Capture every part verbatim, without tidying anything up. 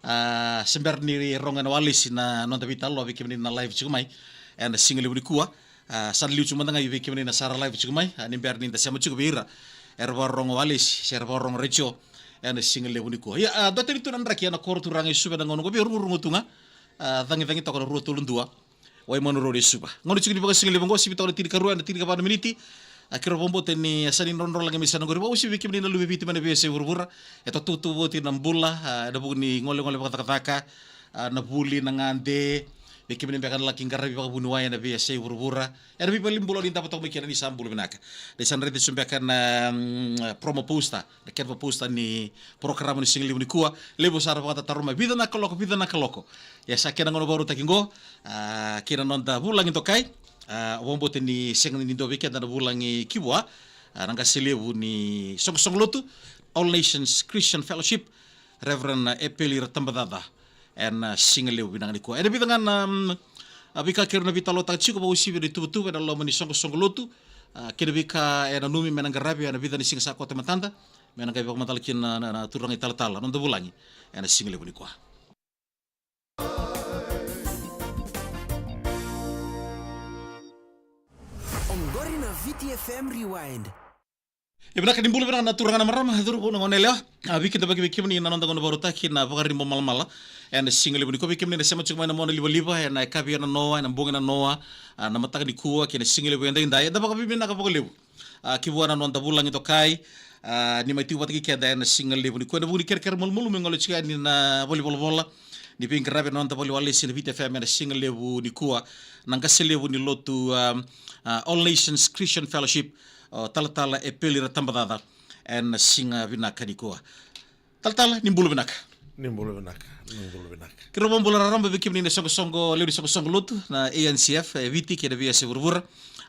A, se bera ni rogo ena walesi na noda veitalanoa vei kemuni na live tiko mai ena siga levu nikua. A, sa na liu tiko mada ga vei kemuni na sara live tiko mai, a, ni bera ni da sema tiko vei ira era vakarorogo walesi se era vakarorogo retio ena siga levu nikua. Ia, a, dua tani tu na draki ena koro turaga i Suva ena gauna oqo, via rugurugu tu ga. A, cagicagi toka na rua tolu dua. Waimanu Road e Suva. Gauna tiko ni vakasigalevu oqo, sivi toka na tinikarua ena tinikava na miniti. A, keirau vakabauta ni a sa ni drodro lagi mai sa na qori. Vakauasivi vei kemuni na luve i Viti mai na veiyasai vuravura. E tautauvata oti na bula, a, ena vuku ni golegole vakacakacaka, a, na vuli, na gade. Vei kemuni beka na laki qaravi vakavuniwai ena veiyasai vuravura, ena veivalenibula o ni davo toka mai kina, ni sa bula vinaka. Ni sa na raici tiko beka na, mm, promo poster, na canvas poster ni porokaramu ni siga levu nikua. Levu sara vakatataro mai, vica na kaloko, vica na kaloko. Ia sa kena gauna vakarautaki oqo, a, kei na noda vulagi dokai. A, au vakabauta ni sega ni dua vei keda na vulagi ki vua, a, na qase levu ni soqosoqo lotu, All Nations Christian Fellowship, Reverend Epeli Ratabacakacaka, ena, a, siga levu vinaka nikua. Ena vica ga na, mm, a, veika keirau na veitalanoataka tiko, vakauasivi na ituvatuva ena loma ni soqosoqo lotu, a, kei na veika e nanumi me na qaravi ena vica ni siga sa koto e matada, me na qai vakamacala kina na, na, na turaga italatala, noda vulagi ena siga levu nikua. Oqori na Viti F M Rewind. E vinaka, ni bula vinaka na turaga na marama, cauravou, na gone yalewa. A, veikidavaki vei kemuni na noda gauna vakarautaki na Vakaribau Malamala ena siga levu nikua. Vei kemuni na sema tiko mai na monalivaliva, ena yakavi ena noa, ena bogi ena noa, a, na mataka nikua kei na siga levu edaidai, eda vakavinavinaka vakalevu, a, ki vua na noda vulagi dokai, a, ni mai tiko vata kei keda ena siga levu nikua. Ena vuku ni kerekere malumalumu e gole tiko yani na valenivolavola ni veiqaravi ena noda valeniwalesi na Viti F M ena siga levu nikua, na qase levu ni lotu, a, a, All Nations Christian Fellowship, o talatala Epeli Ratabacakacaka, ena siga vinaka nikua. Talatala, ni bula vinaka. Ni bula vinaka, ni bula vinaka. Keirau vakabula raraba vei kemuni na soqosoqo, lewe ni soqosoqo lotu na A N C F e Viti kei na veiyasai vuravura.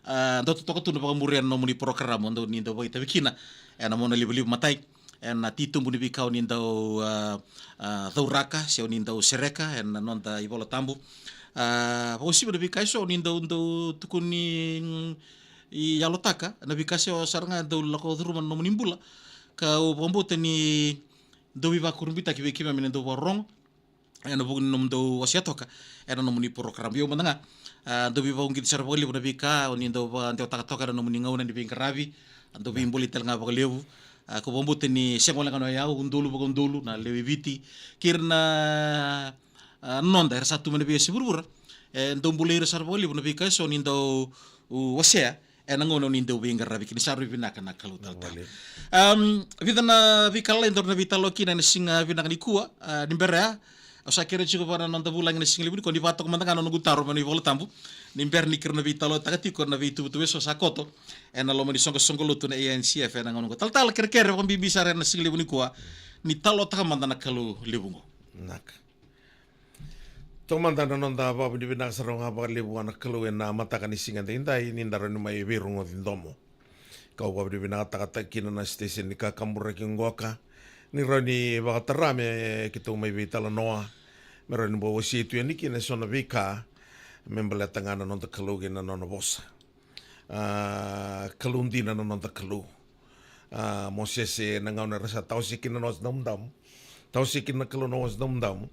A, dou totoka tu na vakamuria na nomuni porokaramu dou ni dau vakaitavi kina ena monalivaliva, matai, ena titobu ni veika o ni dau, a, a, cauraka se o ni dau sereka ena noda iVola Tabu. A, vakauasivi na veika eso o ni dau, dau tukuni, mm, i yalotaka, na veika eso sara ga dau lako curuma na nomuni bula. Kau vakabauta ni dau veivakurabuitaki vei keimami na dau vakarorogo ena vuku ni nomudou wasea toka ena nomuni porokaramu. Ia au mada ga, a, dau veivakauqeti sara vakalevu na veika o ni dau vakadewataka toka ena nomuni gauna ni veiqaravi. A, dau veibolei tale ga vakalevu. A, kau vakabauta ni sega wale ga na o yau, udolu vakaudolu na lewe i Viti kei ira na, a, noda era sa tu mai na veiyasai vuravura, e dau bolei ira sara vakalevu na veika eso ni dau, u, wasea ena gauna o ni dau veiqaravi kina. Ni sa rui vinaka na Kalou, talatala. Vale. Am, vica na veika lalai daru na veitalanoa kina ena siga vinaka nikua, a, ni bera ya, au sa kerea tiko vua na noda vulagi ena siga levu nikua ni vakatoka mada ga na noqu taro mai na iVola Tabu, ni bera ni keirau na veitalanoataka tiko na veituvatuva eso sa koto ena loma ni soqosoqo lotu na A N C F ena gauna oqo. Talatala, kerekere vakabibi sara ena siga levu nikua, ni talanoataka mada na Kalou levu oqo. Vinaka. Taumada na noda vakavinavinaka sara ga vakalevu vua na Kalou ena mataka ni siga edaidai ni da rawa ni mai veirogoci domo. Kau vakavinavinakataka kina na station ni kakaburaki qoka, ni rawa ni vakatara me keitou mai veitalanoa, me rawa ni bau wasei tu yani kina eso na veika me baleta ga na noda Kalou kei na nona vosa. A, Kalou dina na noda Kalou. A, Mosese, na gauna era sa tawase kina na Wasa Damudamu, tawase kina na Kalou na Wasa Damudamu,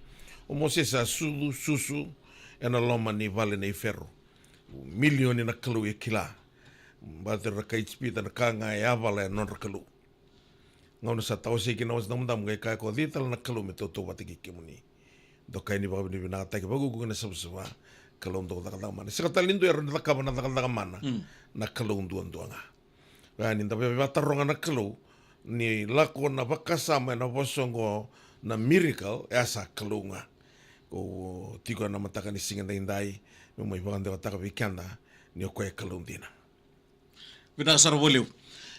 o Mosese a sucu, susu ena loma ni vale nei Fero. Milioni na Kalou e kila. Baleta era kai Ijipita, na ka ga e yavala ena nodra Kalou. Gauna sa tawasei kina na Wasa Damudamu, qai kaya ko, cei tale na Kalou me tautauvata kei kemuni? Dokai ni vakavinavinakataki, vakaukauwa kina savasava, Kalou dau cakacaka mana. Sega tale ni dua e rawa ni cakava na cakacaka mana, mm, na Kalou duadua ga. Ia ni da via vakataroga na Kalou, ni lako na vakasama ena vosa oqo na miracle, e a sa Kalou ga. Ko tiko ena mataka ni siga edaidai, meu mai vakadewataka vei keda ni o koya e Kalou dina. Vinaka sara vakalevu.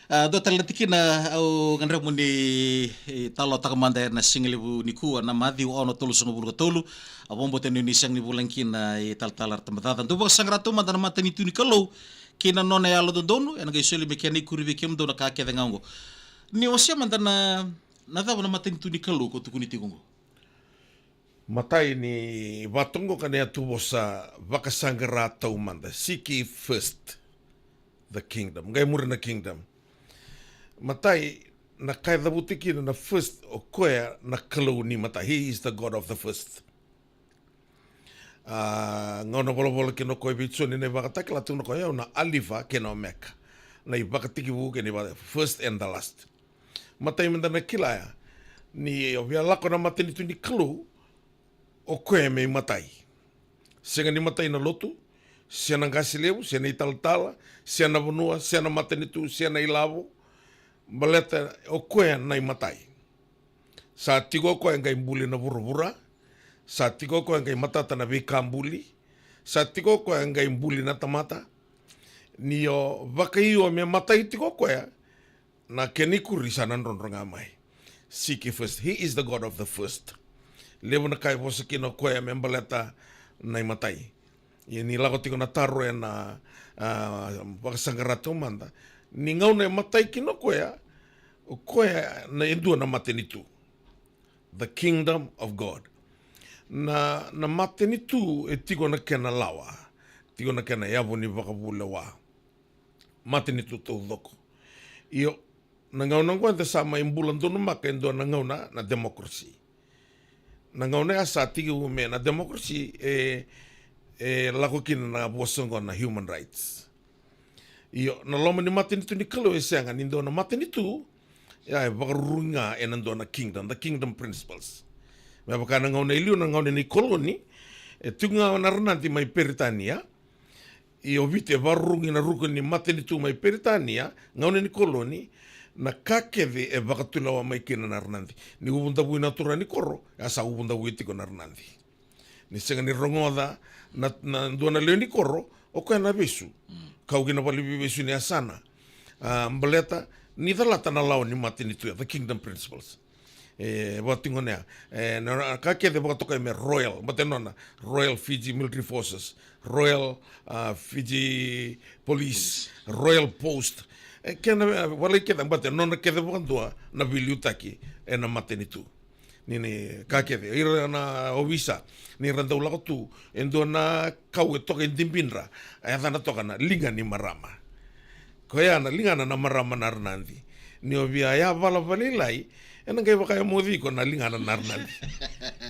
A, dua tale na tikina au gadreva mo ni, e, talanoataka mada ena siga levu nikua, na Maciu ono, tolusagavulu ka tolu. Au vakabauta ni o ni sega ni vulagi kina, e, talatala Ratabacakacaka. Dou vakasaqara taumada na matanitu ni Kalou kei na nona yalododonu, ena qai soli me kena ikuri vei kemudou na ka kece ga oqo. Ni wasea mada na, na cava na matanitu ni Kalou ko tukuni tiko oqo? Matai, ni vakatoqoka na yatuvosa, vakasaqara taumada, seek ye first the kingdom. Qai muri na kingdom. Matai, na ka e cavuti kina na first, o koya na Kalou ni matai. He is the God of the first. A, gauna volavola kina o koya vei Joni na iVakatakila, tukuna o koya, "Au na Alifa kei na Omeka, na ivakatekivu kei na iva-, first and the last." Matai meda na kila ya, ni o via lako na matanitu ni Kalou, o koya me imatai. Sega ni matai na lotu, se na qase levu, se na italatala, se na vanua, se na matanitu, se na ilavo. Baleta o koya na imatai. Sa tiko o koya e qai buli na vuravura. Sa tiko o koya e qai matata na veika buli. Sa tiko o koya e qai buli na tamata. Ni o vakaio me matai tiko o koya, na kena ikuri sa na drodro ga mai. Seek ye first. He is the God of the first. Levu na ka e vosa kina o koya me baleta na imatai. Ia ni lako tiko na taro ena, a, vakasaqara taumada. Ni gauna e matai kina o koya, o koya na e dua na matanitu. The kingdom of God. Na, na matanitu e tiko na kena lawa, tiko na kena yavu ni vakavulewa. Matanitu taucoko. Io, na gauna oqo eda sa mai bula donumaka e dua na gauna na democracy. Na gauna ya sa tekivu me na democracy, e, e lako kina na vosa oqo na human rights. Io, na loma ni matanitu ni Kalou e sega ni dua na matanitu, ya e vakarurugi ga ena dua na kingdom, the kingdom principles. Me vaka na gauna e liu, na gauna ni koloni, e tiko ga na Ranadi mai Peritania, io, Viti e vakarurugi na ruku ni matanitu mai Peritania, gauna ni koloni, na ka kece e vakatulewa mai kina na Ranadi. Ni uvu davui na turaga ni koro, ya sa uvu davui tiko na Ranadi. Ni sega ni rogoca na, na dua na lewe ni koro, o koya na vesu. Kau ki na vale ni veivesu ni yasana. A, baleta ni calata na lawa ni matanitu ya, the kingdom principles. E, vakatigonea. E, na, na ka kece vakatokai me royal, baleta nona Royal Fiji Military Forces, Royal, a, Fiji Police, Royal Post. E, kena, e, valai kece, baleta nona kece vakadua na veiliutaki ena matanitu. Ni, ni ka kece, ira na ovisa, ni ra dau lako tu, e dua na kau e toka e dibidra, e yacana toka na liga ni marama. Koya na ligana na marama na Ranadi. Ni o via ya vala valailai, ena qai vakayamoci iko na ligana na Ranadi.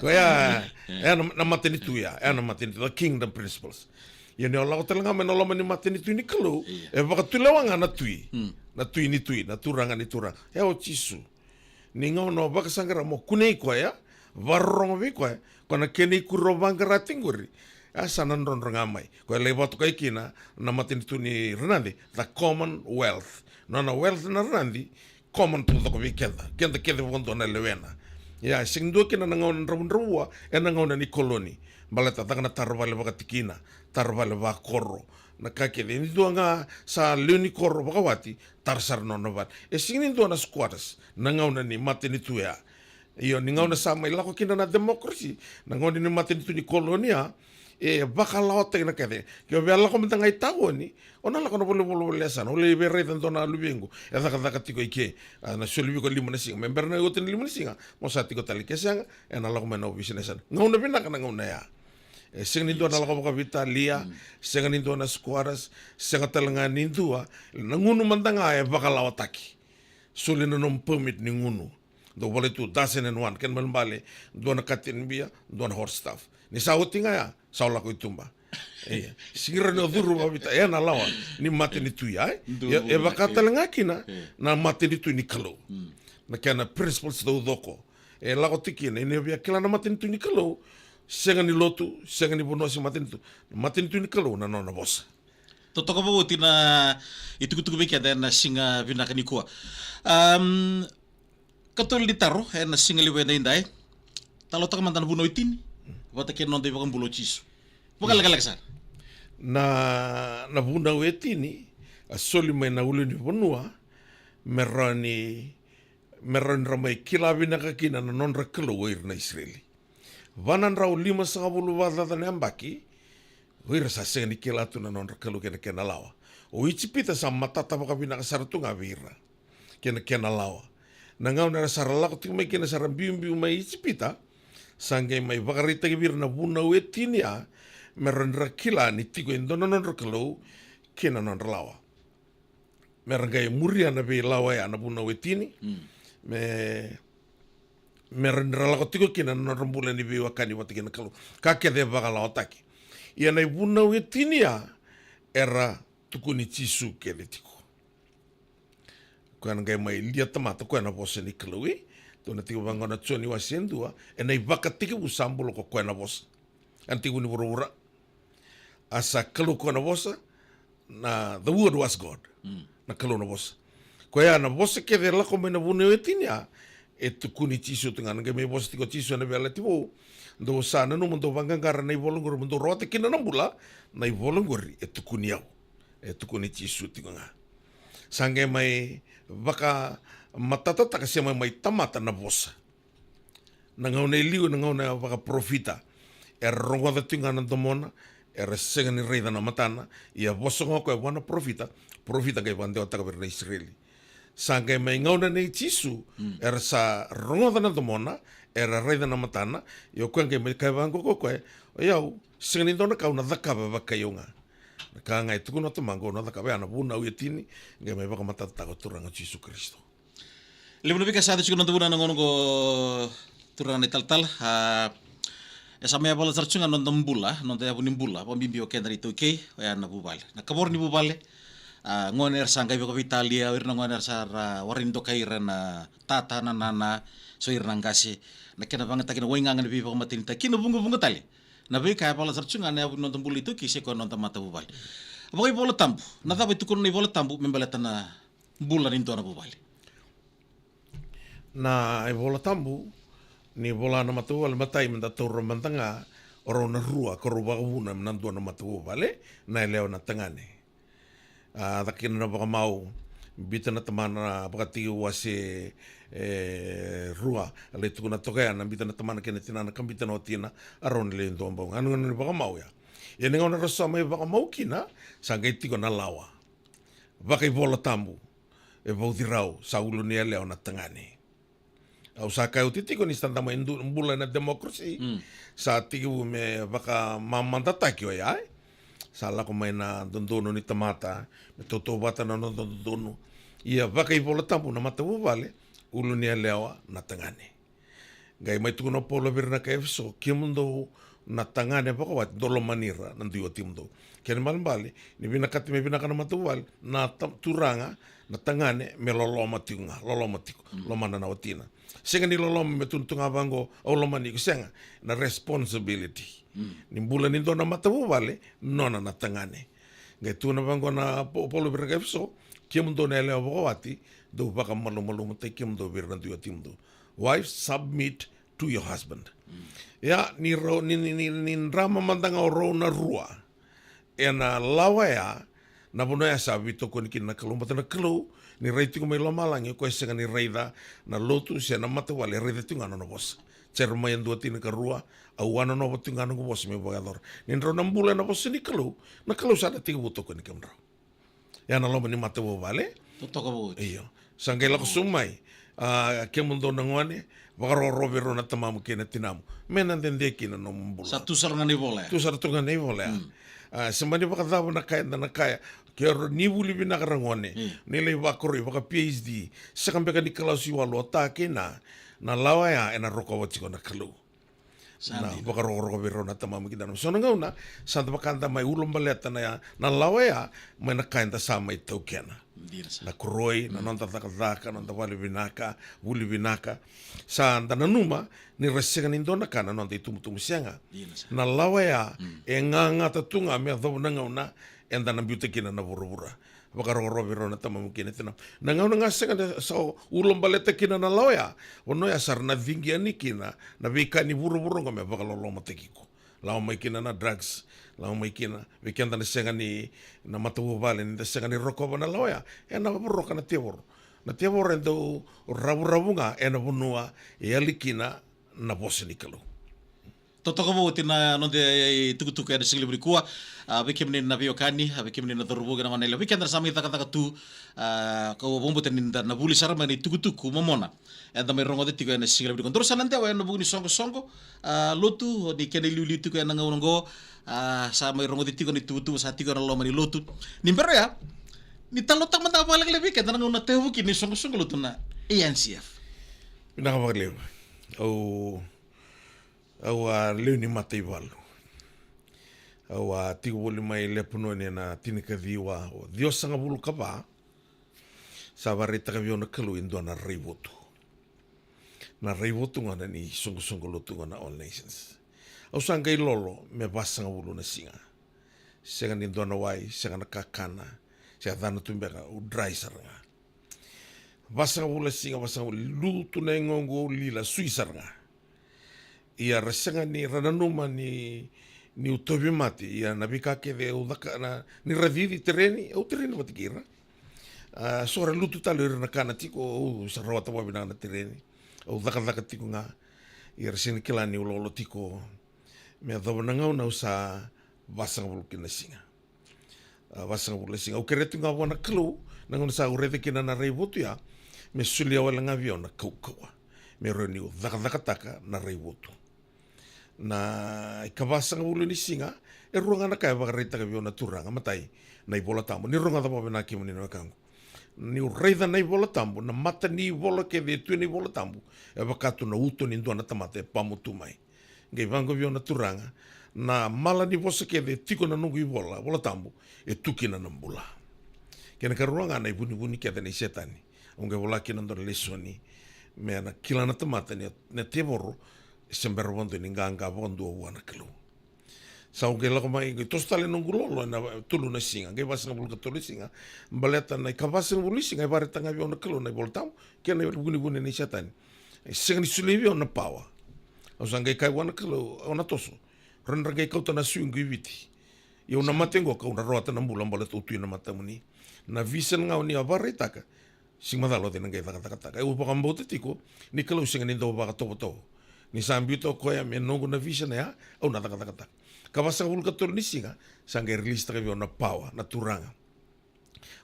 Koya, e na, na matanitu ya, e na matanitu, the kingdom principles. Ia ni o lako tale ga mai na loma ni matanitu ni Kalou, e vakatulewa ga na tui. Na tui ni tui, na turaga ni turaga. E o Jisu. Ni gauna o vakasaqara mo kunei koya, vakarorogo vei koya, ko na kena ikuri o vaqara tiko qori. A sa na drodro ga mai. Koya lai vakatokai kina na matanitu ni Ranadi, the Commonwealth. Nona wealth na Ranadi, common taucoko vei keda. Keda kece vakadua na lewena. Ia, sega ni dua kina na gauna dravudravua, ena gauna ni koloni. Baleta caka na tara vale vakatikina, tara vale vakoro. Na ka kece, ni dua ga sa lewe ni koro vakawati, tara sara nona vale. E sega ni dua na squatters, na gauna ni matanitu ya. Io, ni gauna sa mai lako kina na democracy, na gauna ni matanitu ni koloni ya, e vakalawataki na kece. Ke o via lako mada ga i tavoni, o na lako na vale ni volavola yasana, o lai via raica dua na luvequ e cakacaka tiko i ke, a, na soli vei iko lima na siga. Me bera na oti na lima na siga, mo sa tiko tale. Ke sega, ena lako mai na ovisa ni yasana. Gauna vinaka na gauna ya. E sega ni dua na lako vakaveitalia, sega ni dua na squatters, sega tale ga ni dua, na gunu mada ga e vakalawataki. Soli na nomu permit ni gunu. Dau volai tu dozen and one, kena ibalebale, dua na kateni bia, dua na hot stuff. Ni sa oti ga ya, sa o lako i tuba. Ia, sega ni rawa ni o curu vakaveitalia, e na lawa ni matanitu ya, e? Dua. Ia, e vaka tale ga kina na matanitu ni Kalou. Na kena principles taucoko. E lako tiko kina, ni o via kila na matanitu ni Kalou, sega ni lotu, sega ni vanua se matanitu. Na matanitu ni Kalou na nona vosa. Totoka vakaoti na itukutuku vei keda ena siga vinaka nikua. Am, katolu ni taro ena siga levu edaidai. Talanoataka mada na vunau e tini. Vata kei na noda iVakabula o Jisu. Vakalekaleka sara. Na, na vunau e tini, a soli mai na ulunivanua, me rawa ni, me rawa ni ra mai kila vinaka kina na nodra Kalou o ira na Isireli. Va na drau limasagavulu vakacaca na yabaki, o ira sa sega ni kila tu na nodra Kalou kei na kena lawa. O Ijipita sa matata vakavinaka sara tu ga vei ira kei na kena lawa. Na gauna era sa ra lako tiko mai kina, sa ra biubiu mai Ijipita, sa qai mai vakaraitaki vei ira na vunau e tini ya, me ra, ra kila ni tiko e dua na nodra Kalou kei na nodra lawa. Me ra qai muria na veilawa ya, na vunau e tini. Mm. me, me ra, ra lako tiko kina na nodra bula ni veiwekani vata kei na Kalou. Ka kece e vakalawataki. Ia na ivunau e tini ya, era tukuni Jisu kece tiko. Koya na qai mai lia tamata, koya na vosa ni Kalou, e? Tou na tiko vaqo na Joni wase dua, ena ivakatekivu sa bula ko koya na vosa. Ena tekivu ni vuravura. A sa Kalou koya na vosa, na the word was God. Mm. Na Kalou na vosa. Koya na vosa kece e lako mai na vunau e tini ya, e tukuni Jisu tu ga, na qai mai vosa tiko Jisu ena Veiyalayalati Vou. Dou sa nanuma, dou vaqaqara na ivola qori, mo dou rawata kina na bula, na ivola qori e tukuni au. E tukuni Jisu tiko ga. Sa qai mai vakamatatataka se mai, mai tamata na vosa. Na gauna e liu, na gauna vakaparofita, era rogoca tiko ga na domona, era sega ni raica na matana, ia vosa ga o koya vua na parofita, parofita qai vakadewataka vei ira na Isireli. Sa qai mai gauna nei Jisu, mm, era sa rogoca na domona, era raica na matana, ia o koya qai mai kaya vaqo ko koya, o yau, sega ni dua na ka au na cakava vakai au ga. Na ka ga e tukuna o Tamaqu au na cakava, ya na vunau e tini, qai mai vakamatatataka o Turaga o Jisu Karisito. Levu na veika sa yaco tiko ena noda vanua ena gauna oqo, turaga na italatala. A, e sa mai yavala sara tiko ga na noda bula, noda yavu ni bula, vakabibi o keda na iTaukei, oya na vuvale. Na kavoro ni vuvale, a, gone era sa qai vakaveitalia, o ira na gone era sa ra warai ni dokai ira na tata, na nana, so ira na qase, na kena vakayagataki na waigaga ni veivakamatenitaki, kei na vugavuga tale. Na veika e yavala sara tiko ga na yavu ni noda bula iTaukei, se koya na noda matavuvale. Vakaivolatabu, na cava e tukuna na ivolatabu me baleta na bula ni dua na vuvale? Na ivolatabu, ni vola na matavuvale, matai me da taura mada ga, o rau na rua, ko rau vakavuna na dua na matavuvale, na yalewa, na tagane. A, caka kina na vakamau, biuta na tamana, Vakatekivu wase, e, rua, a lai tukuna toka ya, na biuta na tamana kei na tinana, ka biuta na watina, a rau na lewe dua bau ga. Na gauna ni vakamau ya. Ia ni gauna rau sa mai vakamau kina, sa qai tiko na lawa. Vakaivolatabu, e vauci rau, sa ulu ni yalewa na tagane. Au sa kaya oti tiko ni sa da mai du-, bula ena democracy, mm, sa tekivu me vakamamadataki oya, e? Sa lako mai na dodonu ni tamata, me tautauvata na noda dodonu. Ia vakaivolatabu na matavuvale, ulu ni yalewa na tagane. Qai mai tukuna o Paula vei ira na kai Efeso, kemudou na tagane vakawati, dou lomani ira na dui watimudou. Kena ibalebale, ni vinakati me vinaka na matavuvale, na ta-, turaga, na tagane, me loloma tiko ga, loloma tiko, mm, lomana na watina. Sega ni loloma me tukuna tu ga vaqo, au lomani iko, sega, na responsibility. Mm. Ni bula ni dua na matavuvale, nona na tagane. Qai tukuna vaqo na Po-, Paula vei ira na kai Efeso, kemudou na yalewa vakawati, dou vakamalumalumutaki kemudou vei ira na dui watimudou. Wives, submit to your husband. Mm. Ia, ni rau, ni, ni, ni, ni drama mada ga o rau na rua ena lawa ya, na vanua ya sa veitokoni kina na Kalou, baleta na Kalou, ni rai tiko mai lomalagi, o koya e sega ni raica na lotu se na matavuvale, e raica tiko ga na nona vosa. Jeremaia dua, tinikarua, au a nonova tiko ga na noqu vosa meu vakayacora. Ni drau na bula ena vosa ni Kalou, na Kalou sa na tekivu tokoni kemudrau. Ya na loma ni matavuvale. Totoka vou. Io. Sa qai lako sobu mai. A, kemudou na gone, vakarokoroko vei rau na tamamu kei na tinamu. Me na dede kina na nomu bula. Sa tu sara ga na ivola ya. Tu sara tu ga na ivola ya. Mm. A, se mani vakacava na ka eda na kaya. Ke rau ni vuli vinaka ra gone. Mm. Ni lai vakoroi, vaka PhD. Sega beka ni kalasi walu o ta kei na, na lawa ya ena rokova tiko na Kalou. Sa dina. Vakarokoroko vei rau na tamamu kei na tinamu. So na gauna, sa da vaka da mai ulabaleta na, na lawa ya, mai na ka eda sa mai taukena. Dina sa. Na koroi, na, mm, noda cakacaka, noda vale vinaka, vuli vinaka. Sa da nanuma, ni ra sega ni dua na ka na noda itubutubu, sega. Dina sa. Na lawa ya, mm, e gagata tu ga me yacova na gauna, eda na biuta kina na vuravura. Vakarokoroko vei rau na tamamu kei na tinamu. Na gauna ga sega ni sa ulabaleta kina na lawa ya, vanua ya sa ra na ciqia yani kina na veika ni vuravura oqo me vakalolomataki iko. Lawa mai kina na drugs, lawa mai kina, vei keda na sega ni, na matavuvale, ni da sega ni rokova na lawa ya, ena voroka na tevoro. Na tevoro e dau ravuravu ga ena vanua e yali kina na vosa ni Kalou. Totoka vou oti na noda itukutuku ena siga levu nikua. A, vei kemuni na veiwekani, a, vei kemuni na cauravou kei na goneyalewa, vei keda na sa mai cakacaka tu, a, kau vakabauta ni da na vuli sara mai na itukutuku momona eda mai rogoca tiko ena siga levu nikua. Daru sa na dewa ena vuku ni soqosoqo, a, lotu, ni kena iliuliu tiko ena gauna oqo, a, sa mai rogoci tiko na ituvatuva sa tiko ena loma ni lotu. Ni bera ya, ni talanoataka mada vakalekaleka vei keda na gauna tayavu kina ni soqosoqo lotu na A N C F. Vinaka vakalevu. Au, au a lewe ni mataivalu. Au a tiko voli mai Lepanoni ena tinikaciwa o ciwasagavulu ka va. Sa vakaraitaka vei au na Kalou e dua na raivotu. Na raivotu gona ni soqosoqo lotu gona All Nations. Au sa qai lolo me vasagavulu na siga. Sega ni dua na wai, sega na kakana, se yacana tu beka, au dry sara ga. Vasagavulu na siga, vasagavulu, lutu na yagoqu, au lila, sui sara ga. Ia ra sega ni ra nanuma ni, niu tauvimate, ia na veika kece au caka, na, ni ra cici tereni, au tereni vata kei ira. A, so ra lutu tale o ira na kana tiko, au sa rawata vakavinaka na tereni. Au cakacaka tiko ga, ia ra sega ni kila niu lolo tiko. Me yacova na gauna au sa vasagavulu kina na siga. A, vasagavulu na siga. Au kerea tu ga vua na Kalou, na gauna sa au raica kina na raivotu ya, me solia wale ga vei au na kaukauwa. Me rawa niu cakacakataka na raivotu. Na ikavasagavulu ni siga, e rua ga na ka e vakaraitaka vei au na Turaga, matai, na iVola Tabu. Ni rogoca vakavinaka kemuni na wekaqu. Niu raica na iVola Tabu, na mata ni ivola kece e tu ena iVola Tabu, e vaka tu na uto ni dua na tamata e pamu tu mai. Qai vaqo vei au na Turaga, na mala ni vosa kece e tiko na noqu ivola, Vola Tabu, e tu kina na bula. Kena ikarua ga na ivunivuni kece nei Setani. Au qai vola kina dua na lesoni, me na kila na tamata ni na tevoro, e se bera vakadua ni qaqa vakadua vua na Kalou. Sa au qai lako mai, qai toso tale noqu lolo ena tolu na siga, qai vasagavulu ka tolu na siga, baleta na ikavasagavulu ni siga, e vakaraitaka ga vei au na Kalou na iVola Tabu, kei na ivunivuni nei Setani. E sega ni solia vei au na pawa. Au sa qai kaya vua na Kalou, au na toso. Rawa ni ra qai kauta na suiqu i Viti. Ia au na mate qo, kau na rawata na bula baleta au tu ena matamuni. Na vision ga o ni a vakaraitaka. Sega ni macala o cei na qai cakacakataka. Au vakabauta tiko, ni Kalou sega ni dau vakatovotovo. Ni sa biuta o koya me noqu na vision ya, au na cakacakataka. Ikavasagavulu ka tolu ni siga, sa qai release taka vei au na pawa, na Turaga.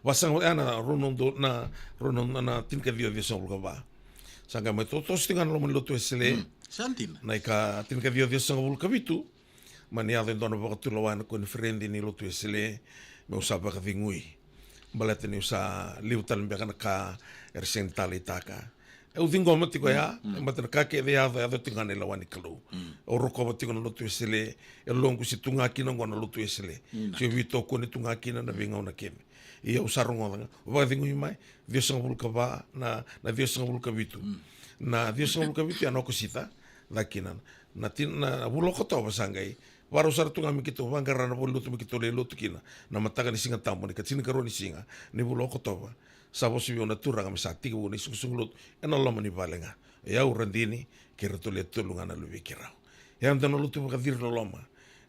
Vasagavulu, e, na rua na udolu, na rua na, na tinikaciwa ciwasagavulu ka va. Sa qai mai totoso tiko ga na loma ni lotu Wesele. Mm, sa dina. Na ika tinikaciwa ciwasagavulu ka vitu, mani yaco e dua na vakatulewa ena koniferedi ni lotu Wesele, meu sa vakacegui. Baleta niu sa levu tale beka na ka era sega ni taleitaka. Au ciqoma tiko ya, mm, mm, e mata na ka kece e yaco, yaco tiko ga na lewa ni Kalou. Mm. Au rokova tiko na lotu Wesele, e loqu se tu ga kina qo na lotu Wesele. Mm. Se au veitokoni tu ga kina na veigauna kece. Ia au sa rogoca ga, au vakacegui mai, ciwasagavulu ka va, na, na ciwasagavulu ka vitu. Mm. Na ciwasagavulu ka vitu ya na Okosita, caka kina. Na tin-, na vula o Okotova sa qai vakarau sara tu ga me keitou vaqara na valenilotu me keitou lai lotu kina. Na mataka ni Siga Tabu, na ikatinikarua ni siga ni vula o Okotova. Sa vosa vei au na Turaga me sa tekivu na isoqosoqo lotu ena loma ni vale ga. O yau, Radini, kei ratou le tolu ga na luvei keirau. E yaco na lotu vakaciriloloma.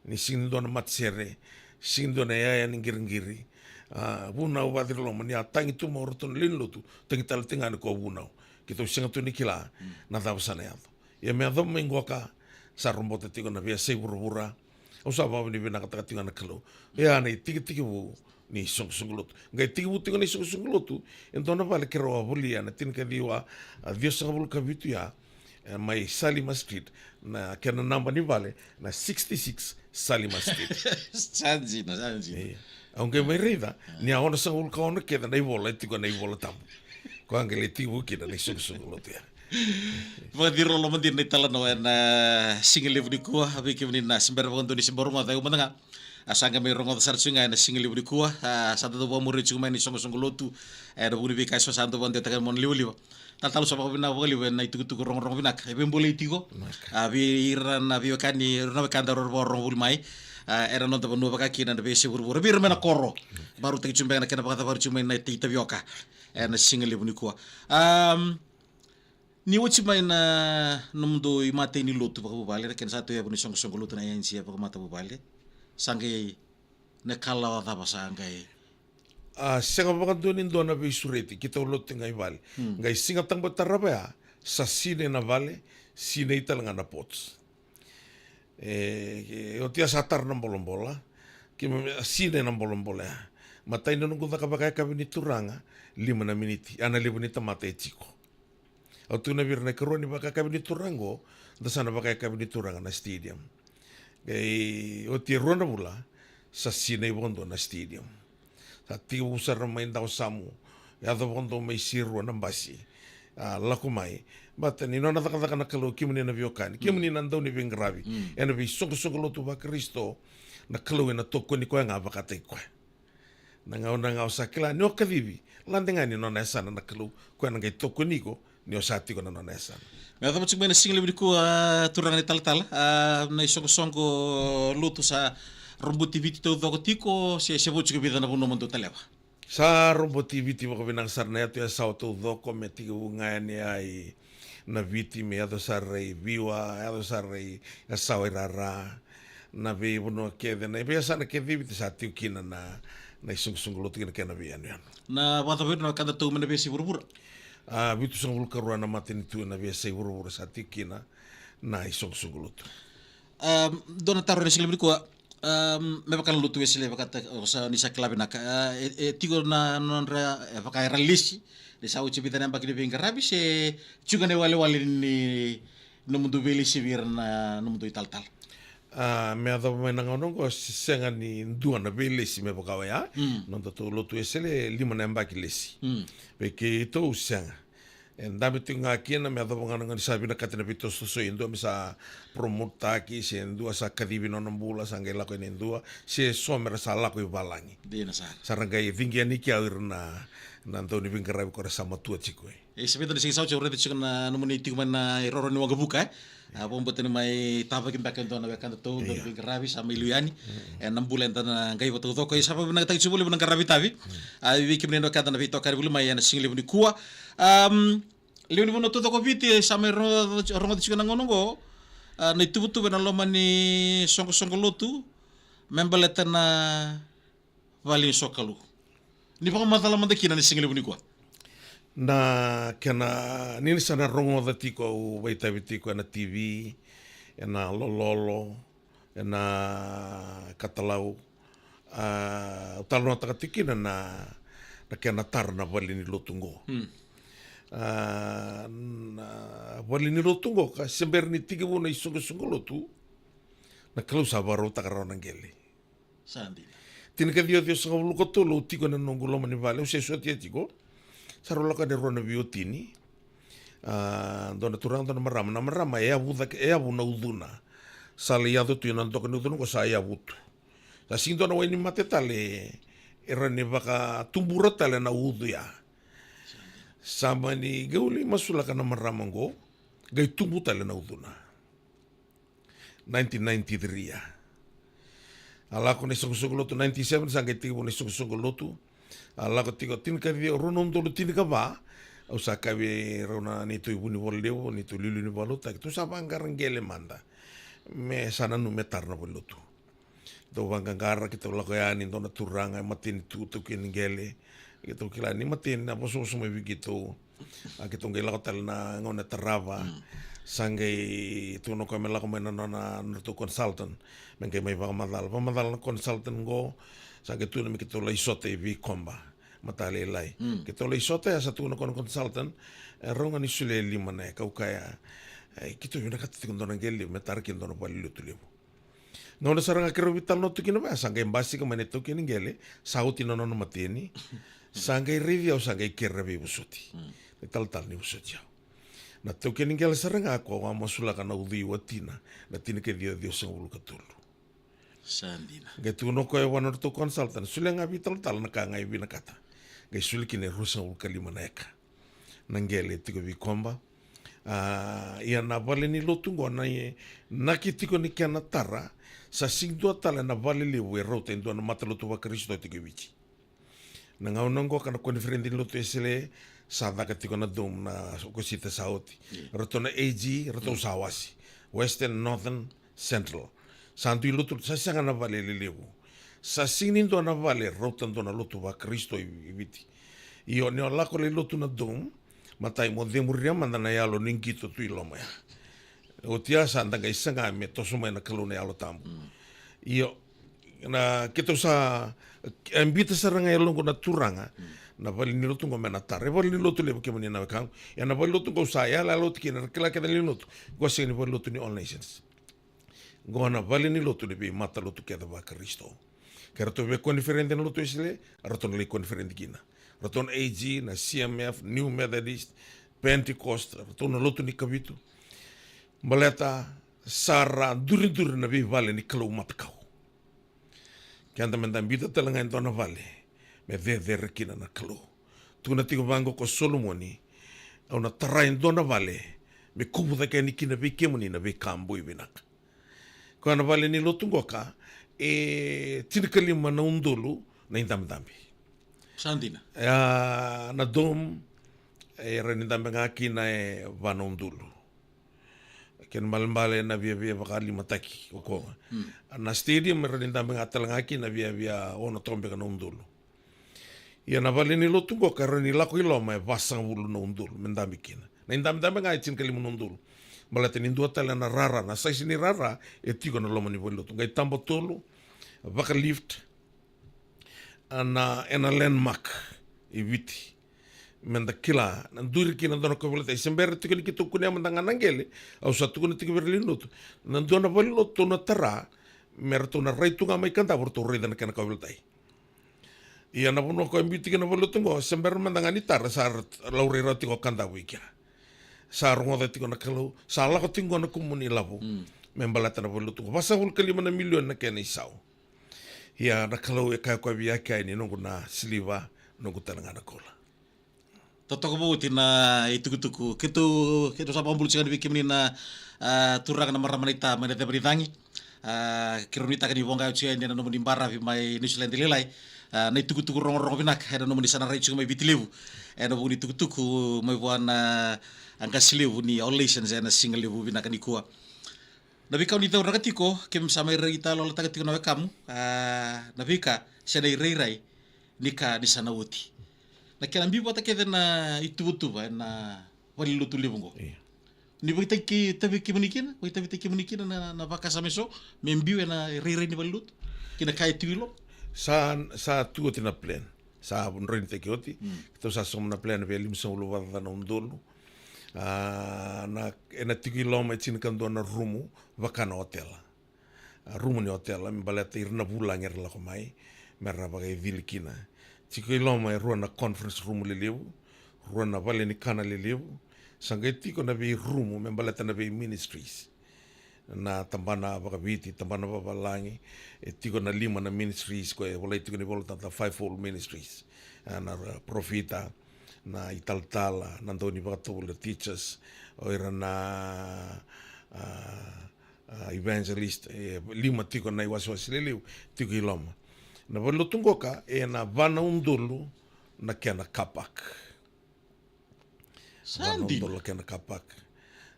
Ni sega ni dua na matasere, sega ni dua na yaya ni qiriqiri. A, vunau vakaciriloloma, ni a tagi tu mai o ratou na lewe ni lotu, tagi tale tiko ga ni ko vunau. Keitou sega tu ni kila, mm, na cava sa na yaco. Ia me yacova mai qoka, sa robota tiko na veiyasai vuravura. Au sa vakavinavinakataka tiko ga na Kalou. Ia na itikitiki vou ni soqosoqo lotu. Qai tekivu tiko na isoqosoqo lotu e dua na vale keirau a volia na tinikaciwa, a, ciwasagavulu ka vitu ya, e, mai Salima Street, na kena naba ni vale na sixty-six Salima Street. Sa dina, sa dina. Ia. Au qai mai raica, ni a onosagavulu ka ono kece na ivola e tiko ena iVola Tabu. Koya qai lai tekivu kina na isoqosoqo lotu ya. Vakaciro loma dina na italanoa ena siga levu nikua, vei kemuni na se bera vakadua ni se bera rogoca, au mada ga. A sa qai mai rogoca sara tiko ga ena siga levu nikua, a sa dau vakamuria tiko mai na isoqosoqo lotu, ena vuku ni veika eso sa dau vakadewataka ena monalivaliva. Talatala, au sa vakavinavinaka vakalevu ena itukutuku rogorogo vinaka e veibolei tiko. Vinaka. A, vei ira na veiwekani, ira na wekada era vakarorogo voli mai, a, ena noda vanua vaka kina na veiyasai vuravura, vei ira mai na koro. Vakarautaki tiko beka na kena vakacavari tiko mai na itavioka ena siga levu nikua. Am, ni oti mai na nomudou imatai ni lotu vakavuvale, na kena sa tauyavu ni soqosoqo lotu na I N G vakamatavuvale, sa qai na kalawa cava sa qai? A, sega vakadua ni dua na veisureti, keitou lotu ga i vale. Hmm. Qai Siga Tabu e tarava ya, sa sinai na vale, sinai tale ga na porch. E, e oti ya sa tara na bolabola, keimami, a, sinai na bolabola ya. Matai ni noqu caka vakayakavi ni Turaga, lima na miniti, a na levu ni tamata e tiko. Au tukuna vei ira na ikarua ni vakayakavi ni Turaga qo, da sa na vakayakavi ni Turaga na stadium. Qai oti e rua na vula, sa sinai vakadua na stadium. Sa tekivu sara mai Dawasamu, yaco vakadua mai Serua na basi. A, lako mai, Baleta ni nona cakacaka na Kalou, kemuni na veiwekani, kemuni na dauniveiqaravi ena veisoqosoqo lotu vaKarisito, na Kalou ena tokoni koya ga vakataki koya. Na gauna ga o sa kila ni o kacivi, lade ga ni nona yasana na Kalou, koya na qai tokoni iko ni o sa tiko na nona yasana. Me yacova tiko mai na sigalevu nikua, turaga ni talatala, a, na isoqosoqo lotu sa roboti Viti taucoko tiko, se, se vo tiko vica na vanua mo dou taleva? Sa roboti Viti vakavinaka sara, na yatu yasawa taucoko, me tekivu ga yani ai na Viti, me yaco sara i Viwa, yaco sara i yasawa i rara, na veivanua kece, na veiyasana kece i Viti sa tiko kina na, na isoqosoqo lotu kina kei na veiyanuyanu. Na vakacava na wekadatou mai na veiyasai vuravura? A, vitusagavulu karua na matanitu ena veiyasai vuravura sa tiko kina na isoqosoqo lotu. Am, dua na taro ena sigalevu nikua, am, me vaka na lotu Wesele, vakataki, o sa, ni sa kila vinaka, a, e, e tiko na nodra, e vaka era lesi, ni sa oti e vica na yabaki ni veiqaravi, se tiko ga na iwalewale ni nomudou veilesi vei ira na nomudou italatala? A, me yacova mai na gauna oqo, se sega ni dua na veilesi me vaka oya. Mm. Nodatou lotu Wesele, lima na yabaki lesi. Mm. Vei keitou sega. E dabe tiko ga kina, me yacova ga na gauna ni sa vinakati na veitosotoso, e dua me sa promotetaki, se dua sa kacivi nona bula, sa qai lako yani e dua, se so mera sa lako i valagi. Dina sara. Sa ra qai ciqi yani kea o ira na, na dauniveiqaravi ko ra sa matua tiko, e. E, sa vica na siga sa oti au raica tiko na nomuni tiko mai na iroro ni waqavuka, e. A, vakabauta ni mai tavaki beka e dua na wekadatou, dua na veiqaravi, sa mai liu yani. Mm. E, na bula eda na qai vakataucoko, e, sa vakavinakataki tiko vakalevu na qaravi tavi. Mm. A, vei kemuni na wekada na veitokani voli mai ena sigalevu nikua. Am, lewe ni vanua taucoko o Viti, e, sa mai ro-, rogoca tiko na gauna oqo. A, na ituvatuva ena loma ni soqosoqo lotu, me baleta na vale ni sokalou. Ni vakamacala mada kina ena sigalevu nikua. Na kena, ni sa na rogoca tiko, au vakaitavi tiko ena T V, ena lololo, ena katalau, a, au talanoataka tiko kina na, na kena tara na vale ni lotu oqo. Hmm. A, na vale ni lotu oqo, ka se bera ni tekivu na isoqosoqo lotu, na Kalou sa vakarautaka rawa na qele. Sa dina. Tinikaciwa ciwasagavulu ka tolu au tiko ena noqu loma ni vale, au se sotia tiko. Sa rau lako yani e rua na veiwatini. A, dua na turaga, dua na marama. Na marama e yavu cake, e yavu na ucuna. Sa lai yaco tu, na doka ni ucuna oqo sa yavu tu. Sa sega ni dua na wainimate tale e rawa ni vakatubura tale na ucu ya. Sa mani qai lai masulaka na marama oqo, qai tubu tale na ucuna. Nineteen ninety-three ya. A lako na isoqosoqo lotu ninety-seven, sa qai tekivu na isoqosoqo lotu. A lako tiko tinikaciwa, rua na udolu tinikava. Au sa kaya vei rau na neitou ivunivola levu, neitou iliuliu ni vakalotutaki, tou sa vaqara qele mada. Me sa nanuma me tara na valelotu. Tou vaqaqara, keitou lako yani, dua na turaga e mateni tu, taukei ni qele. Keitou kila ni mateni na vosavosa mai vei keitou. A, keitou qai lako tale na gauna e tarava. Mm. Sa qai tukuna o koya me lako mai na nona, na nodratou consultant. Me qai mai vakamacala. Vakamacala na consultant qo, sa qai tukuna me keitou lai sota i Vikoba. Matalailai. Mm. Keitou lai sota ya, sa tukuna o koya na consultant, e rawa ga ni solia e lima na eka. Au kaya, e, keitou vinakata tiko dua na qele levu, me tara kina dua na valelotu levu. Gauna sara ga keirau veitalanoa tu kina vaya, sa qai basika mai na itaukei ni qele, sa oti na nona mateni. Sa qai raici au, sa qai kere na veivosoti. Mm. Na italatala ni vosoti au. Na itaukei ni qele sara ga ko a masulaka na ucu i watina, na tinikaciwa ciwasagavulu ka tolu. Sa dina. Qai tukuna o koya vua na nodratou consultant, solia ga vei italatala na ka ga e vinakata. Qai soli kina e ruasagavulu ka lima na eka. Na qele e tiko Vikoba. A, ia na vale ni lotu qo na, na ke tiko ni kena tara, sa sega ni dua tale na vale levu e rauta e dua na matalotu vaKarisito tiko e Viti. Na gauna qo ka na koniferedi ni lotu Wesele, sa caka tiko na Dome na Okosita sa oti. Io. Ratou na A G, ratou sa wase. Western, Northern, Central. Sa dui lotu, sa sega na vale lelevu. Sa sega ni dua na vale rauta dua na lotu vaKarisito i, i Viti. Io, ni o lako lai lotu na Dome, matai mo cemuria mada na yalo ni qito tu i loma ya. Oti ya sa da qai saga me toso mai na Kalou na Yalo Tabu. Mm. Io, na keitou sa, e biuta sara ga e yaloqu na Turaga, mm, na vale ni lotu qo me na tara. E vale ni lotu levu kemuni na wekaqu. Ia na vale ni lotu qo sa yalayala oti kina, ra kila kece na lewe ni lotu. Qo sega ni vale ni lotu ni All Nations. Qo na vale ni lotu ni veimatalotu kece vaKarisito. Ke ratou via koniferedi na lotu Wesele, ratou na lai koniferedi kina. Ratou na A G, na C M F, New Methodist, Pentecost, ratou na lotu ni Kavitu. Baleta sa ra duriduri na veivale ni Kalou matakau. Keda meda biuta tale ga e dua na vale me cecere kina na Kalou. Tukuna tiko vaqo ko Solomoni, au na tara e dua na vale me kuvu cake yani kina vei kemuni na veika boi vinaka. Koya na vale ni lotu qoka, e tinikalima na udolu na idabedabe. Sa dina. Ia, na dome, e rawa ni dabe ga kina e va na udolu. Kena ibalebale na viavia vakalimataki o koya. Na stadium e rawa ni dabe ga tale ga kina viavia ono toka beka na udolu. Ia na vale ni lotu qoka e rawa ni lako i loma e vasagavulu na udolu me dabe kina. Na idabedabe ga e tinikalima na udolu. Baleta ni dua tale na rara, na saisi ni rara e tiko na loma ni valelotu. Qai taba tolu, vaka lift, a, na, ena landmark i Viti. Meda kila, na duri kina dua na kauveilatai. Se bera tiko ni keitou kunea mada ga na qele, au sa tukuna tiko vei ira lewe ni lotu. Na dua na valelotu tou na tara, me ratou na rai tu ga mai Kadavu ratou raica na kena kauveilatai. Ia na vanua koya e biu tiko na valelotu qo, se bera mada ga ni tara, sa ra-, laurai rawa tiko o Kadavu i kea. Sa rogoca tiko na Kalou, sa lako tiko qo na kumuni lavo. Mm. Me baleta na valelotu qo. Vasagavulu ka lima na milioni na kena isau. Ia na Kalou e kaya koya vei Akiai ni noqu na siliva, noqu tale ga na koula. Totoka vou oti na itukutuku. Keitou, keitou sa vakabula tiko yani vei kemuni na, a, turaga na marama naita mai na ceva ni cagi. A, keirau nuitaka ni voqa oti yani ena nomuni baravi mai Niusiladi lailai. A, na itukutuku rogorogo vinaka ena nomuni sa na rai tiko mai Viti Levu. Ena vuku ni tukutuku mai vua na, a, qase levu ni All Nations ena siga levu vinaka nikua. Na veika o ni cauraka tiko, keimami sa mai rai talolataka tiko na wekamu, a, na veika se na irairai ni ka ni sa na oti. Na kena biu vata kece na ituvatuva ena valelotu levu qo. Io. Ni vakaitavi kemuni kina, vakaitavitaki kemuni kina na, na vakasama eso me biu ena irairai ni valelotu kei na ka e tiko i loma. Sa, sa tu oti na plan. Sa drainitaki oti. Mm. Keitou sa sauma na plan vei limasagavulu vakacaca na udolu. A, na, ena tiko i loma e tinikadua na rumu vaka na otela. A, rumu ni otela, me baleta ira na vulagi era lako mai, me ra vakaicili kina. Tiko i loma e rua na conference room lelevu, rua na vale ni kana lelevu, sa qai tiko na veirumu me baleta na vei ministries. Na tabana vakaviti, tabana vavalagi, e tiko na lima na ministries, koya e volai tiko ni volatabu na fivefold ministries. A, na parofita, na italatala, na dau ni vakatovolei, teachers, o ira na, a, a, evangelist, e lima tiko na iwasewase lelevu, tiko i loma. Na valelotu qoka, ena va na udolu na kena car park. Sa dina. Va na udolu na kena car park.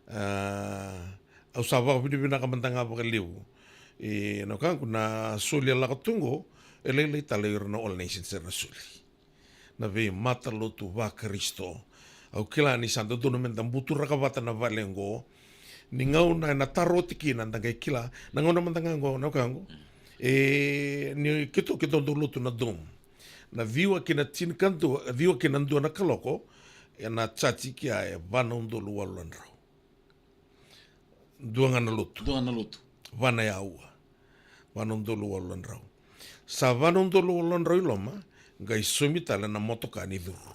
A, au sa vakavinavinaka mada ga vakalevu. E, na wekaqu na soli e lako tu qo, e lailai tale ira na All Nations era soli. Na veimatalotu vaKarisito. Au kila ni sa dodonu meda buturaka vata na vale qo. Ni gauna ena taro oti kina da qai kila. Na gauna mada ga qo, na wekaqu. E, ni keitou, keitou dau lotu na dome. Na ciwa ki na tinikadua, ciwa ki na dua na kaloko, ena church kea e va na udolu walu na drau. Dua ga na lotu. Dua ga na lotu. Va na aua. Va na udolu walu na drau. Sa va na udolu walu na drau i loma, qai saumi tale na motoka ni curu.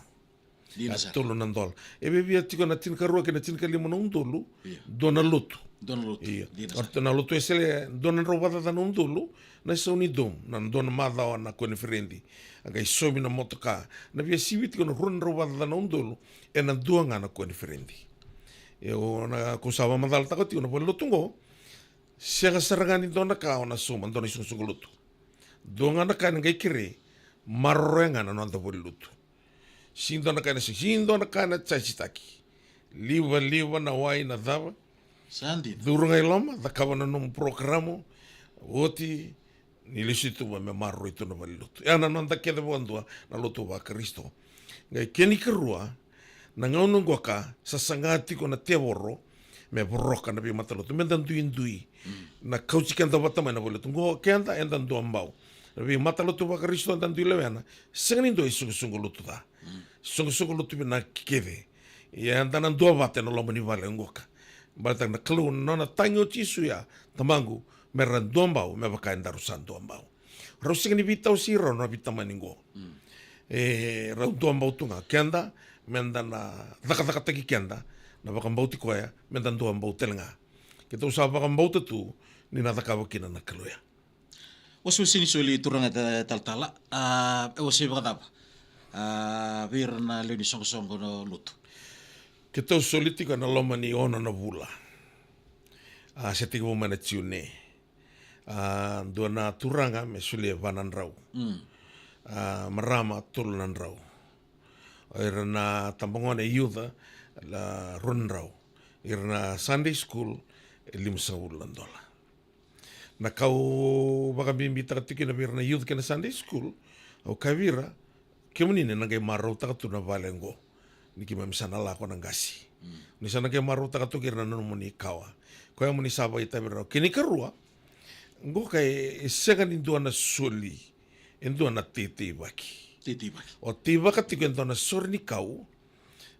Dina sara. Tolu na dola. E viavia tiko na tinikarua kei na tinikalima na udolu, io, dua na lotu. Dua na lotu. Io. Dina sara. Na lotu e sele, dua na drau vakacaca na udolu, na isau ni dome, na dua na macawa na koniferedi. A qai saumi na motoka. Na via sivi tiko na rua na drau vakacaca na udolu, ena dua ga na koniferedi. Io, na, kau sa vakamacalataka tiko na valelotu qo, sega sara ga ni dua na ka o na sauma, dua na isoqosoqo lotu. Dua ga na ka ena qai kere, maroroya ga na noda valelotu. Sega ni dua na ka ena, sega ni dua na ka ena church taki. Livaliva na wai na cava. Sa dina. Curu ga i loma, cakava na nomu porokaramu, oti, ni lesu i tuba me maroroi tu na valelotu. Ya na noda kece vakadua na lotu vaKarisito. Qai kena ikarua, na gauna qoka, sa saga tiko na tevoro, me voroka na veimatalotu, meda duidui. Mm. Na kauti keda vata mai na valelotu. Qo keda, eda dua bau. Na veimatalotu vaKarisito eda dui lewena, sega ni dua isoqosoqo lotu ca. Mm. Soqosoqo lotu vinaka kece. Ia eda na duavata ena loma ni vale qoka. Baleta na Kalou na nona tagi o Jisu ya, Tamaqu, me ra duabau, me vaka edaru sa duabau. Rau sega ni veitawasei rau na veitamani qo. Mm. E rau duabau tu ga keda, meda na cakacakataki keda na vakabauti koya, meda duabau tale ga. Keitou sa vakabauta tu ni na cakava kina na Kalou ya. Wasewase ni soli, turaga ta- talatala, a, e wasei vakacava, a, vei ira na lewe ni soqosoqo na lotu? Keitou soli tiko ena loma ni ono na vula. A, se tekivu mai na Jiune. A, dua na turaga me soli e va na drau. Mm. A, marama tolu na drau. O ira na tabagone, youth, a, rua na drau. Ira na Sunday school, e limasagavulu na dola. Na ka au vakabibitaka tiko kina vei ira na youth kei na Sunday school, au kaya vei ira, kemuni ni na qai marautaka tu na vale oqo ni keimami sa na lako na qase. Mm. Ni sa na qai marautaka tu kei ira na nomuni kawa. Koya mo ni sa vakaitavi rawa. Kena ikarua, qo ka e sega ni dua na soli, e dua na teiteivaki. Teiteivaki. O teivaka tiko e dua na sore ni kau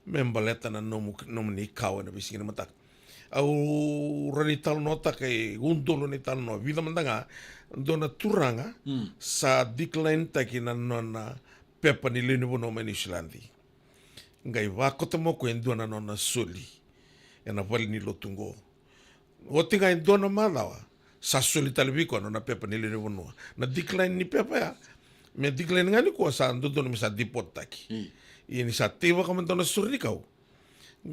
me baleta na nomu, nomuni kawa ena veisiga ni mataka. Au rawa ni talanoataka e udolu na italanoa, vica mada ga, dua na turaga, mm, sa decline taki na nona pepa ni lewe ni vanua mai Niusiladi. Qai vakoto mai o koya e dua na nona soli ena vale ni lotu qo. Oti ga e dua na macawa, sa soli tale vei koya na nona pepa ni lewe ni vanua. Na decline ni pepa ya, me decline ga nikua, sa dodonu me sa deport taki. Mm. Ia ni sa teivaka mai e dua na sore ni kau,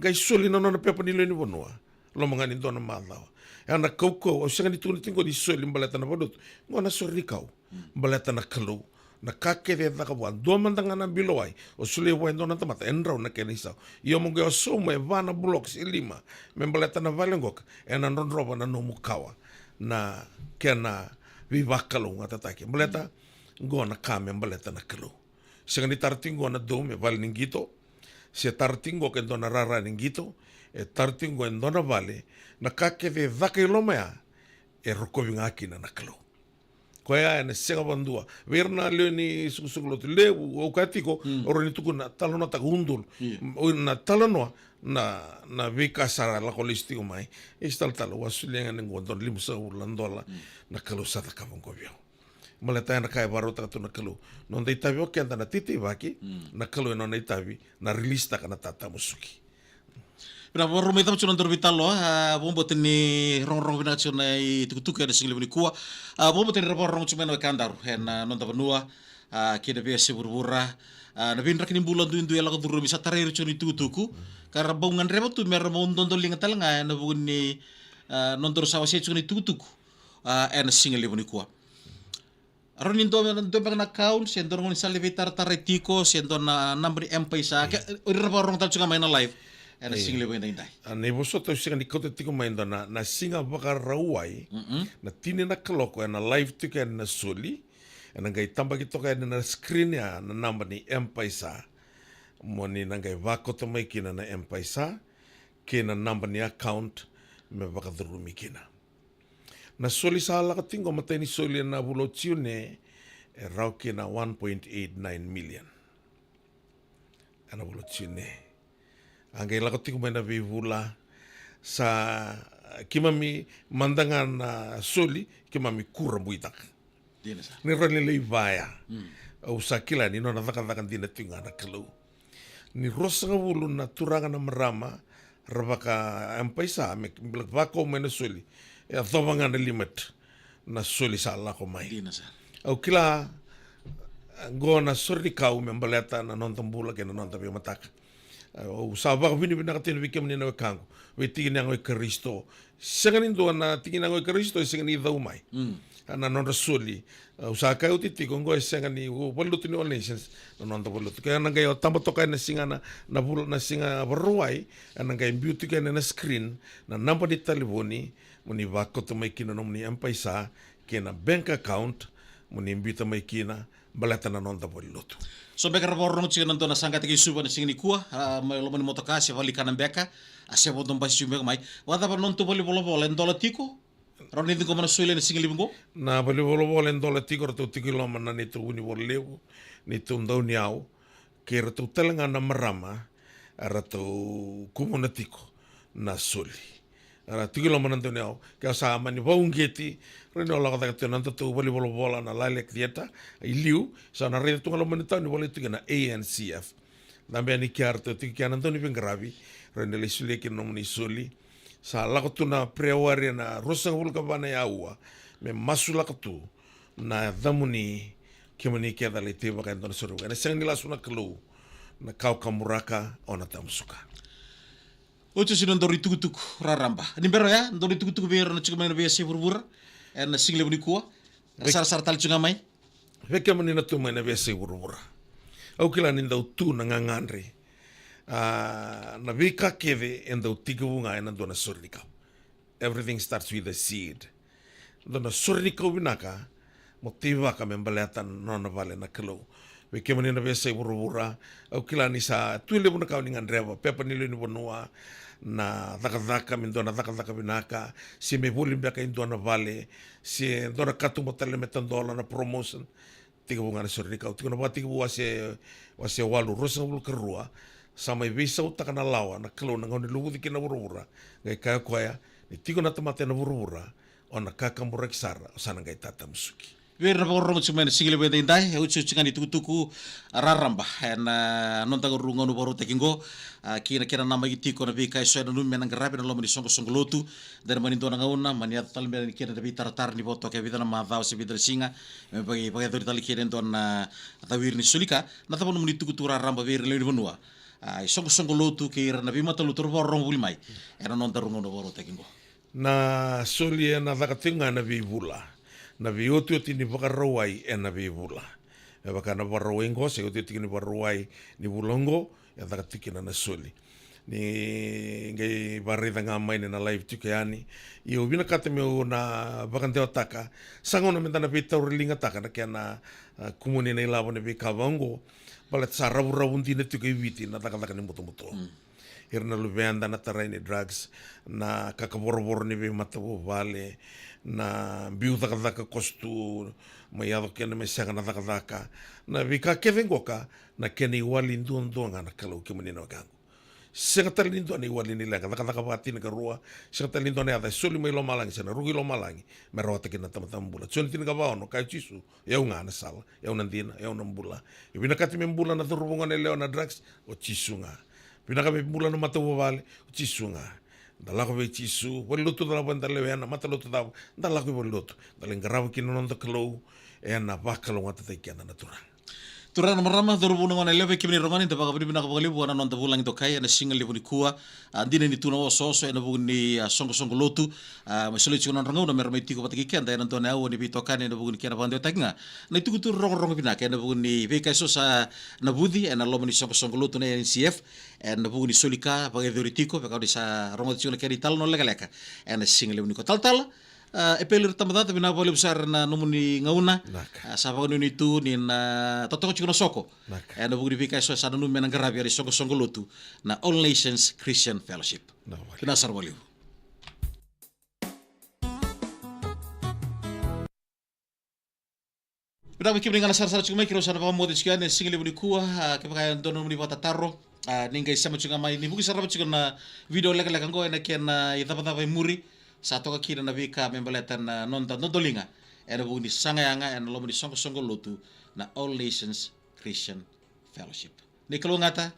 qai soli na nona pepa ni lewe ni vanua loma ga ni dua na macawa. Ya na kaukauwa, au sega ni tukuna tiko ni soli baleta na valelotu. Qo na sore ni kau, mm, baleta na Kalou. Na ka kece e caka vua, dua mada ga na bilo wai o solia vua e dua na tamata, e drau na kena isau. Ia mo qai o sauma e va na blocks, e lima, me baleta na vale qoka, ena drodrova na nomu kawa na kena veivakalougatataki. Baleta qo na ka me baleta na Kalou. Sega ni tara tiko qo na dou me vale ni qito, se tara tiko qo ke dua na rara ni qito, e tara tiko qo e dua na vale. Na ka kece e caka i loma ya, e rokovi ga kina na Kalou. Koya ena sega vakadua. Vei ira na lewe ni sukusuku lotu levu, au kaya tiko, mm, au rawa ni tukuna, talanoataka udolu. Io. O na talanoa, na, na veika sa lako lesu tiko mai. E, talatala, au a solia ga ni qo dua na limasagavulu na dola, mm, na Kalou sa cakava qo vei au. Baleta ya na ka e vakarautaka tu na Kalou. Noda itavi o keda na teiteivaki, mm, na Kalou e nona itavi na release taka na tatamusuki. Vinaka, vakarau mai cava tiko na nodaru veitalanoa, a, vakabauta ni rogorogo vinaka tiko na itukutuku ena siga levu nikua. A, vakabauta ni ra vakarorogo tiko mai na wekadaru ena noda vanua, a, kei na veiyasai vuravura. A, na veidraki ni bula duidui e lako curumi, sa tarai ira tiko na itukutuku. Ka ra bau gadreva tu me ra bau dodoliga tale ga ena vuku ni, a, nodaru sa wasea tiko na itukutuku, a, ena siga levu nikua. Rawa ni dua, dua beka na account, se dua na gauna ni sa lai veitaratara tiko, se dua na naba ni M-PAiSA, ke, o ira vakarorogo tale tiko ga mai na live ena, e, siga levu edaidai. A, na ivosota au sega ni kauta tiko mai, dua na, na siga Vakarauwai, mm-mm, na tini na kaloko, ena live tiko yani na soli, ena qai tabaki toka yani na screen ya na naba ni M-PAiSA. Mo ni na qai vakauta mai kina na M-PAiSA kei na naba ni account me vakacurumi kina. Na soli sa lako tiko qo, matai ni soli ena vula o Jiune, e rawa kina one point eight nine million. Ena vula o Jiune. A qai lako tiko mai na veivula, sa keimami mada ga na soli, keimami kurabuitaka. Dina sara. Ni rawa ni lai vaya. Mm. Au sa kila ni nona cakacaka dina tiko ga na Kalou. Ni ruasagavulu na turaga, na marama, ra vaka M-PAiSA, me, me vakau mai na soli. E yacova ga na limit na soli sa lako mai. Dina sara. Au kila, qo na sore ni kau me baleta na noda bula kei na noda veimataka. Au sa vakavinavinaka tiko vei kemuni na wekaqu, vei tiki ni yago i Karisito. Sega ni dua na tiki ni yago i Karisito e sega ni cau mai. Mm. Na nodra soli. Au sa kaya oti tiko, qo e sega ni, o, valelotu ni All Nations, na noda valelotu. Ke na qai o taba toka ena siga na, na vula, na siga Vakarauwai, ena qai biu tiko yani ena screen na naba ni talevoni, mo ni vakauta mai kina nomuni M-PAiSA kei na bank account, mo ni biuta mai kina, baleta na noda valelotu. So beka ra vakarorogo tiko ena dua na saqata kei Suva ena siga nikua, a, mai loma ni motoka, se vakalikana beka, a, se vodo basi tiko beka mai. Vakacava na nodatou valenivolavola, e dola tiko? Rawa ni ciqoma na soli ena siga levu qo? Na valenivolavola e dola tiko, ratou tiko i loma na neitou vunivola levu, neitou dauniyau, kei ratou tale ga na marama, ratou kumuna tiko na soli. Era tiko i loma na dau ni yau. Ke o sa mani vauqeti, rawa ni o lako cake tu na nodatou valenivolavola na Lilac Theatre i liu, sa na raica tu ga loma ni tau ni volai tu kina na A N C F. Cabe yani kea ratou tiko kea na dau ni veiqaravi, rawa ni lai solia kina nomuni soli. Sa lako tu na prayer warrior na ruasagavulu ka va na aua me masulaka tu na yacamuni, kemuni kece lai teivaka e dua na sori. Ena sega ni lasu na Kalou, na ka o kaburaka o na tamusuka. Oti osi na nodaru itukutuku raraba. Ni bera ya, nodaru itukutuku vei ira na tiko mai na veiyasai vuravura ena siga levu nikua. Sarasara tale tiko ga mai. Vei kemuni na tu mai na veiyasai vuravura, au kila ni dau tu na gagadre. A, na veika kece e dau tekivu ga ena dua na sori ni kau. Everything starts with a seed. Dua na sori ni kau vinaka mo teivaka me baleta na nona vale na Kalou. Vei kemuni na veiyasai vuravura, au kila ni sa tu e levu na ka o ni gadreva, pepa ni lewe ni vanua, na cakacaka, me dua na cakacaka vinaka, se me voli beka e dua na vale, se dua na katuba tale me tadola na promotion. Tekivu ga na sori ni kau. Tiko na Vakatekivu wase, wase walu, ruasagavulu ka rua. Sa mai veisautaka na lawa na Kalou na gauna e luvuci kina na vuravura. Qai kaya o koya, ni tiko na tamata ena vuravura, o na kakaburaki sara, o sa na qai tatamusuki. Vei ira na vakarorogo tiko mai na siga levu edaidai, e otioti ga ni tukutuku raraba ena noda gauna vakarautaki qo. A, kei na kena namaki tiko na veika eso e nanumi me na qaravi ena loma ni soqosoqo lotu. Dua na mani dua na gauna, mani yaco tale beka ni kena na veitaratara ni vakatoka e vica na macawa se vica na siga, me vaka, vakayacori tale kina e dua na cawiri ni soli ka. Na cava nomuni tukutuku raraba vei ira na lewe ni vanua, a, isoqosoqo lotu kei ira na veimatalotu ra vakarorogo voli mai ena nodaru gauna vakarautaki qo? Na soli ena caka tiko ga ena veivula, na veiotioti ni Vakarauwai ena veivula. Me vaka na Vakarauwai qo, se iotioti ni Vakarauwai ni vula qo, e caka tiko kina na soli. Ni qai vakaraica ga mai ni na live tiko yani. Ia au vinakata meu na vakadewataka, sa gauna meda na veitauriligataka na kena, a, kumuni na ilavo ni veika vaqo. Baleta sa ravuravu dina tiko e Viti na cakacaka ni butobuto. Ira na luveda na tarai ni drugs, na kakavorovoro ni veimatavuvale, na biu cakacaka koso tu, mai yaco kina me sega na cakacaka. Na veika kece qoka, na kena iwali duadua ga na Kalou, kemuni na wekaqu. Sega tale ni dua na iwali ni leqa, cakacaka vakatinikarua, sega tale ni dua na yaca e soli mai lomalagi se na ruku i lomalagi me rawata kina na tabatabu bula. Joni tinikava ono, kaya o Jisu, o yau ga na sala, o yau na dina, o yau na bula. E vinakati me bula na cauravou goneyalewa na drugs, o Jisu ga. Vinaka me bula na matavuvale, o Jisu ga. Da lako vei Jisu, valenilotu cava da lewena, matalotu cava, da lako i valenilotu. Da lai qarava kina na noda Kalou, ena vakalougatataki keda na Turaga. Turaga na marama, cauravou na goneyalewa, vei kemuni na rogoca, da vakavinavinaka vakalevu ena noda vulagi dokai ena siga levu nikua. A, dina ni tu na osooso ena vuku ni, a, soqosoqo lotu. A, mai soli tiko na nodra gauna me ra mai tiko vata kei keda ena dua na aua ni veitokani ena vuku ni kena vakadewataki ga na itukutuku rogorogo vinaka ena vuku ni veika eso sa navuci ena loma ni soqosoqo lotu na N C F, ena vuku ni soli ka vakayacori tiko, vaka ni sa rogoca tiko na kena italanoa lekaleka ena siga levu nikua. Talatala, a, Epeli Tabacakacaka, vinaka vakalevu sara na nomuni gauna. Naka. A, sa vakanuinui tu ni na totoka tiko na soko. Naka. Ena vuku ni veika eso sa nanumi me na qaravi ena isoqosoqo lotu na All Nations Christian Fellowship. Naka vakalevu. Vinaka sara vakalevu. Vinaka vei kemuni ga na sarasara tiko mai, keirau sa na vakamoce tiko yani ena siga levu nikua. A, kevaka e dua na nomuni vakatataro, a, ni qai sema tiko ga mai, ni vuki sara tiko na video lekaleka qo ena kena icavacava e muri. Sa toka kina na veika me baleta na noda dodoliga ena vuku ni saga yaga ena loma ni soqosoqo lotu na All Nations Christian Fellowship. Ni kalougata,